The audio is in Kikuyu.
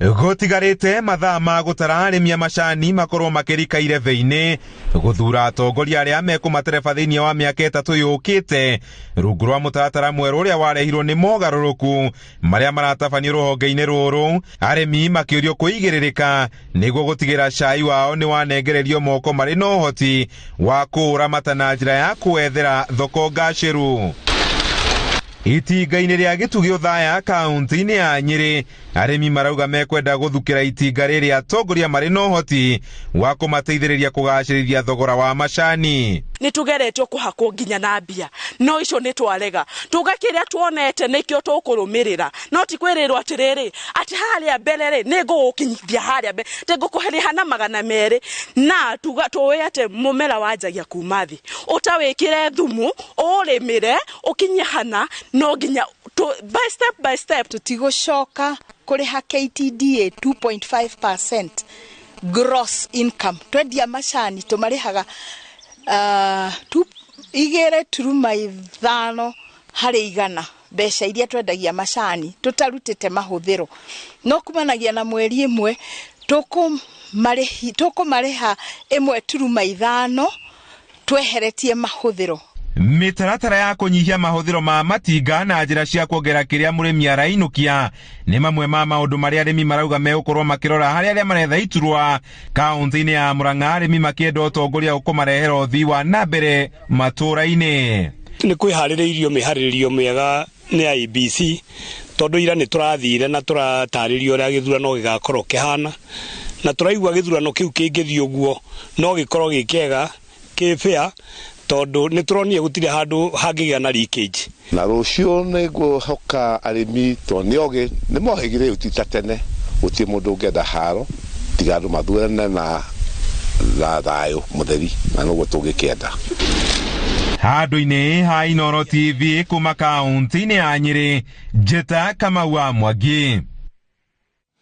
Gũtigarĩte mathaa ma gũtara arĩmi a macani makorwo makĩrika irebe-inĩ gũthura atongoria arĩa mekũmatereba thĩinĩ wa mĩaka 3 yũkĩte rungu rwa mũtaratara mwerũ ũrĩa warehirwo nĩ mogarũrũku marĩa maratabanio rũhonge-inĩ rũrũ. Arĩmi makĩũrio kwĩigĩrĩrĩka nĩguo gũtigĩra cai wao nĩ wanengererio moko marĩ na ũhoti wa kũũramata na njĩra ya kũwethera thoko ngacĩru. Itinga-inĩ rĩa Gĩtugĩ Othaya kaunti-inĩ ya Nyĩrĩ, arĩmi marauga mekwenda gũthukĩra itinga rĩrĩ atongoria marĩ na ũhoti wa kũmateithĩrĩria kũgacĩrithia thogora wa macani. Nĩ tũgeretio kũhakwo nginya na mbia, no icio nĩ twarega. Tuga kĩrĩa tuonete nĩkĩo tũkũrũmĩrĩra, no ti kwĩrĩrwo atĩrĩrĩ atĩ harĩa mbere rĩ nĩ ngũgũkinyithia harĩa mbere, atĩ ngũkũrĩha na 200, na tuga tũĩ atĩ mũmera wanjagia kuma thĩ, ũtawĩkĩre thumu ũrĩmĩre ũkinye hana, no nginya by step by step. Tũtigũcoka kũrĩha KTDA 2.5% gross income. Twendia macani tũmarĩhaga 2.5 harĩ igana mbeca iria twendagia macani tũtarutĩte mahũthĩro, no kumanagia na mweri ĩmwe tũkũmarĩha 1.5 tweheretie mahũthĩro. Mĩtaratara ya kũnyihia mahũthĩro ma matinga na njĩra cia kuongerera kĩrĩa mũrĩmi arainũkia nĩ mamwe ma maũndũ marĩa arĩmi marauga megũkorwo makĩrora harĩ arĩa maretha iturwa kaunti-inĩ ya Murang'a, arĩmi makĩenda ũtongoria ũkũmarehera ũthii wa na mbere matũũra-inĩ. Nĩ kwĩharĩrĩirio mĩharĩrĩrio mĩega nĩ IEBC, tondũ ira nĩ tũrathire na tũratarĩrio ũrĩa gĩthurano gĩgakorwo kĩhana, na tũraigua gĩthurano kĩu kĩngĩthiĩ ũguo no gĩkorwo gĩ kĩega kĩ fair, tondũ nĩ tũronire gũtirĩ handũ hangĩgĩa na leakage. Na rũciũ nĩ ngwĩhoka arĩmi tondũ nĩ ogĩ nĩ mohĩgire rĩu ti ta tene, gũtirĩ mũndũ ũngĩenda haro tiga andũ mathurane na thayũ mũtheri, na noguo tũngĩkĩenda. Handũ-inĩ ha Inooro TV kuma kaunti-inĩ ya Nyĩrĩ, Njĩta Kamau wa Mwangi.